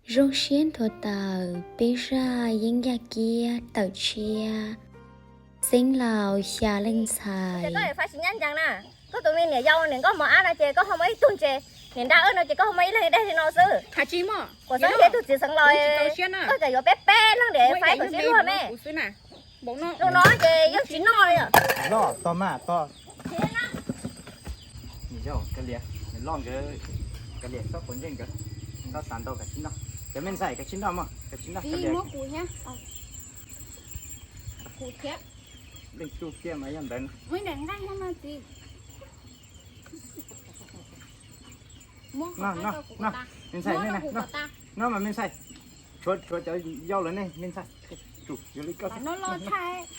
Zoo siab nthuav tawm peb zaj yeeb yaj kiab tawm tshiab, Xeeb Laus xya leej ntxhais. Koj tus me niam yau niam nkauj mos ab no ces koj ho muaj ib tug ntses, niam nra no ces koj ho muaj ib leeg dej li no xwb. Kuv xeeb tias tus txiv xeev laus, koj tseem yuav peb peb leeg diam faib kom sib luag me. Lus no ces yeej tsis noj li. Loj tog mas tog. Loj nkawd, kav liam txhob quav ntsej nkawd, txhob xav ntau, kav tsij noj. Cov me ntxhais kav tsij noj mog, kav tsij noj. Leej tsuj kiag mas yog ntawd. Noj, noj, noj, me ntxhais, noj mas me ntxhais. Tshuav, tshuav cov yau lawm ne me ntxhais. Tsum, yuav li koj.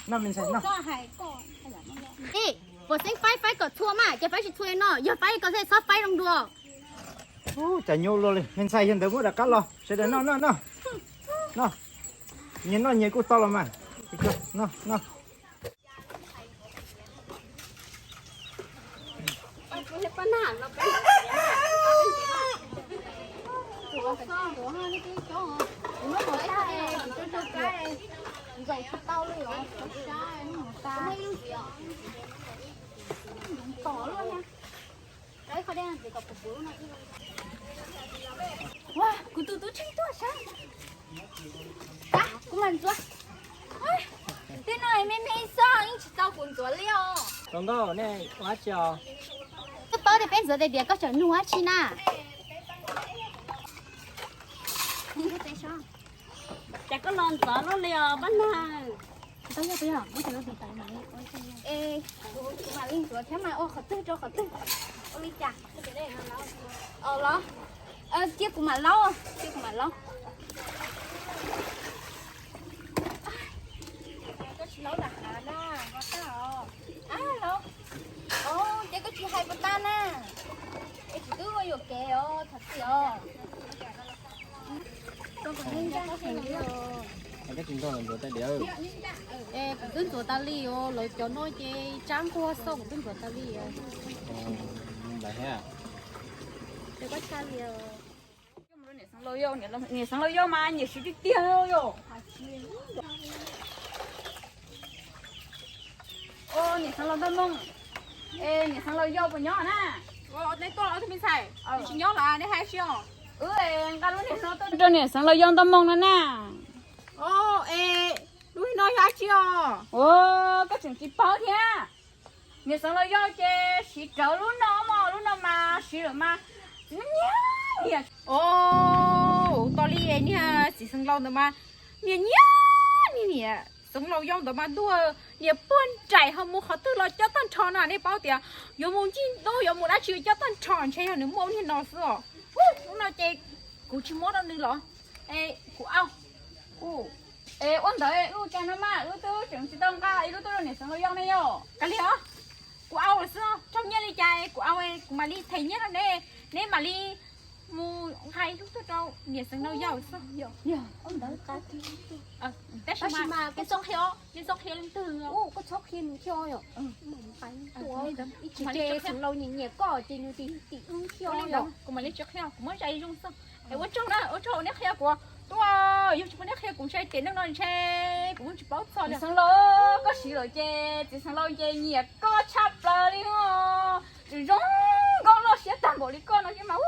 Noj me ntxhais noj. Ej, puas xeeb faib, faib kom txhua mas, ces faib tsis txhua no, yog faib koj thiaj txhob faib zoo dua. Ub, cas nyuaj luaj li, me ntxhais yog ntawd muab rov qab los, sawv daws noj noj noj. Noj, nyias noj nyias kuj tau los mas. Noj, noj. Ua, kuv tus tub tseem tuaj saib. Kuv mam ntxuav. Tej no me me xwb, yeej tsis tau kuv ntxuav li os. Tus nkauj, nej ua dab tsi os? Koj paub tias peb ntxuav tais diav, koj tseem nug dab tsi na? Cas koj los ntxov luaj li os pab nag? Es kuv mam li ntxuav thiab mas ua qhov twg rau qhov twg. Ua li cas? Os los, cia kuv mam laub, cia kuv mam laub. Koj tsis laub nram hav na, ho tag os. Ab, laub. Os, ces koj tsis hais puas tag na. Es tsis twb ua yuam kev os, tham txim os. Koj tsis nrog lawv ntxuav tais diav. Es kuv twb ntxuav tas li os, lawv cov no ces tsab nquag xwb, kuv twb ntxuav tas li os. Ntawd thiab. Ces koj tshaj li os. Niam xeev laus yau, niam xeev laus yau mas nyiam siv tiag tiag yom. Niam xeev laus Ntoo Moo, es niam xeev laus yau puas nyob na? Nej tuaj los tug me ntxhais, tsis nyob los nej hais dab tsi os? Wb nqa lub niag no tuaj rau niam xeev laus yau Ntoo Moo no na. Es lub niag no yog dab tsi os? Koj tseem tsis paub thiab. Niam xeev laus yau ces siv rawv lub no mog, lub no mas siv lawm mas txiv nyiam nyiam. Os, tos li niag txiv xeev laus ntawd mas nyiam nyiam, niam xeev laus yau ntawd mas ntuag niam puag nraim ho mus qhov twg los coj tag nrho na. Nej paub tias yuav mus ncig ntuj yuav mus dab tsi coj tag nrho, ntshe yog nws muaj lub niag no xwb os. Lub no ces kuv tsis muab rau nws los? Es kuv au. Es ua ntawd wb ua cas no mas wb twb tseem tsis tau nqa ib lub tuaj rau niam xeev laus yau ne yom. Kav liam os, kuv au lawm xwb, raug nyiaj li cas kuv au, kuv mam li them nyiaj rau neb, neb mam li mus nqa ib lub tuaj rau niam xeev laus yau xwb. Tab sis mas koj txhob qhia, nej txhob qhia leej twg. Koj txhob qhia nws thiab yom. Ib tsis ces xeev laus nyiam nyiam koj ces nws tim tim wb thiab yom. Kuv mam li tsis qhia, kuv muab zais zoo xwb. Es ua tsaug na, ua tsaug uas neb qhia kuv. Tuaj, yog tsis muaj neb qhia kuv ntshe tiam neej no ntshe kuv yeej tsis paub txog li. Xeev laus, koj siv lawm ces txiv xeev laus ces nyiam koj tshaj plaws li os. Tseem zoo nkauj loj siab tag npaum li koj no thiab mas,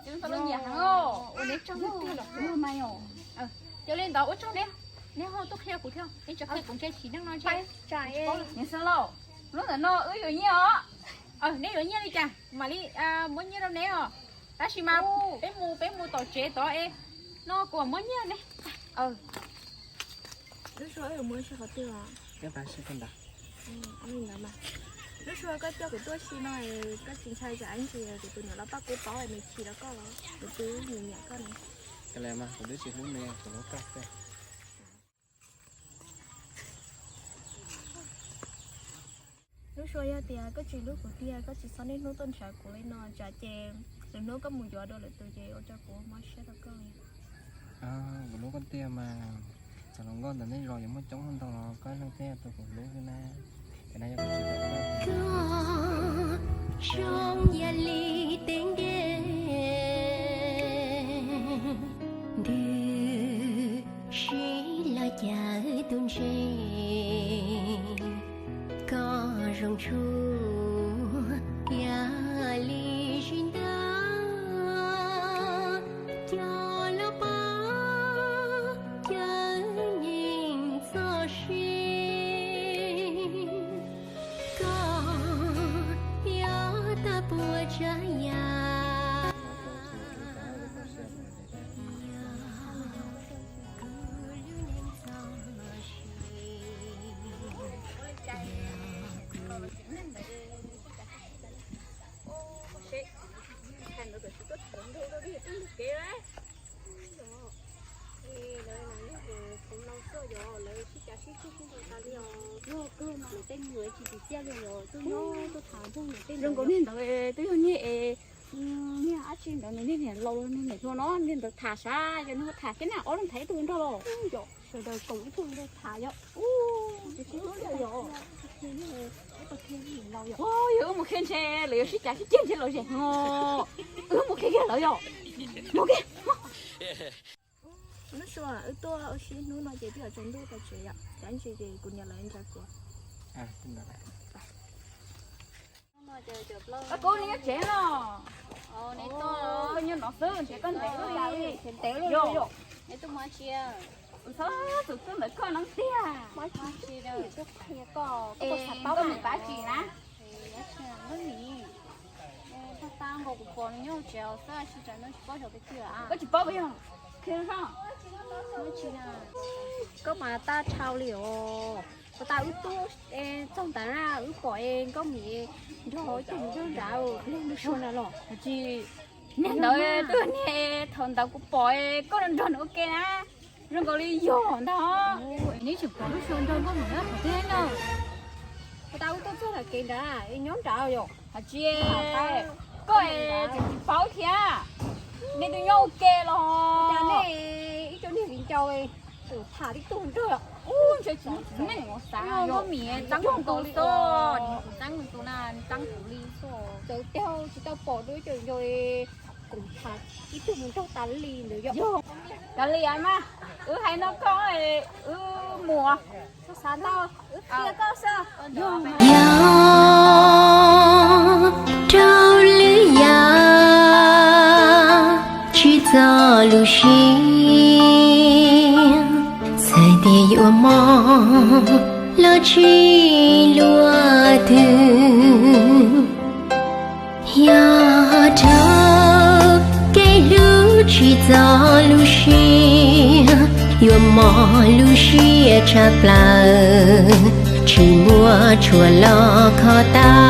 txiv xeev laus nyiam heev os. Ua neb tsaug tiag los. Yog li ntawd ua tsaug neb, neb ho tuaj qhia kuv thiab, neb tsis qhia kuv ntshe tiam neej no ntshe. Niam xeev laus, lub ntawm no wb yuav nyiaj os. Neb yuav nyiaj li cas mam li muab nyiaj rau neb os. Tab sis mas peb mus, peb mus tom tsev tod es no kuv mam muab nyiaj ne. Lub suab wb yuav mus ua si qhov twg os? Lub suab koj coj kuv tuaj si no, koj tsis ntshai tsam ib ntsis kuv tus niam laus Paj Kub paub nws chim rau koj los, kuv twb nyiam nyiam koj ne. Kav liam mas, kuv twb tsis hlub nws, kuv hlub koj xwb. Lub suab yog tias koj tsis hlub kuv tiag, koj tsis txhob niaj hnub tuaj nrhiav kuv li no, tsam ces lwm hnub koj mus yuav dua lwm tus ces ua rau kuv mob siab rau koj. Kuv hlub koj tiag mas, txawm hluas nkauj ntawm nej zos yuav muaj coob ntau los koj leej twg tus kuv hlub xwb na. Cov no yog kuv tsis zoo yam li teb nkeeg. Zoo nkaus niag ntawd twb yog niag es, niag dab tsi ntawd nws niag niam laus los niag niam hluas no, niag ntawd tham sav, yog nws ho tham thiab na, ob leeg tham ib tug nrog los. Sawv daws koom ib tug nrog tham yom. Yog wb mus qhia ntshe lawv yuav sib cav sib ceg ntshe los zem no. Wb mus qhia kiag lawv yom. Mus kiag. Nub sua wb tuaj ua si hnub no ces twb yuav tsaus ntuj tau tsev yom, tab sis ces kuv niam lawv nrog kuv. Koj nyob tsev no. Nyob no xwb ntshe koj ntev lub yam li. Ntev lub yam. Txhob tus twb ntawd koj no tiag. Es koj mus pav tsis na. Koj tsis paub yog. Koj mas tab tshau li os. Puas tas wb tuaj txog ntawd na wb pom es Nkauj Mim nrog ib tug nraug nrad, nraug Nuj Sua na los. Tsis, niag ntawd twb niag thaum ntawd kuv pom koj nrog nws ua ke na. Zoo nkaus li yog ntag. Neb tseem pom Nuj Sua nrog Nkauj Mim nyob qhov twg na? Puas tas wb tuaj txog tom kev nrad, nyob nrad yom. Hais tsis, koj tseem tsis paub thiab. Nej twb nyob ua ke los. Cas nej ib co niag viv ncaus tham tib tug nrog. Ub, ntshe tsis muaj neeg ua xav. Nkauj Mim txeeb kuv tus xwb, txeeb kuv tus na, txeeb kuv li xwb. Txawv tiag tsis tau pom dua ib co viv ncaus koom tham ib tug mus nrog tas li ntawd yom. Kav liam mas, wb hais no koj, wb mus. Xav ntau, wb qhia koj xwb. Yog raug lwm yam tsis txog lub siab, txhais tias yuav mob los tsis luaj twg. Yog raug kev hlub tsis txog lub siab, yuav mob lub siab tshaj plaws, tsis muaj tshuaj los kho tau.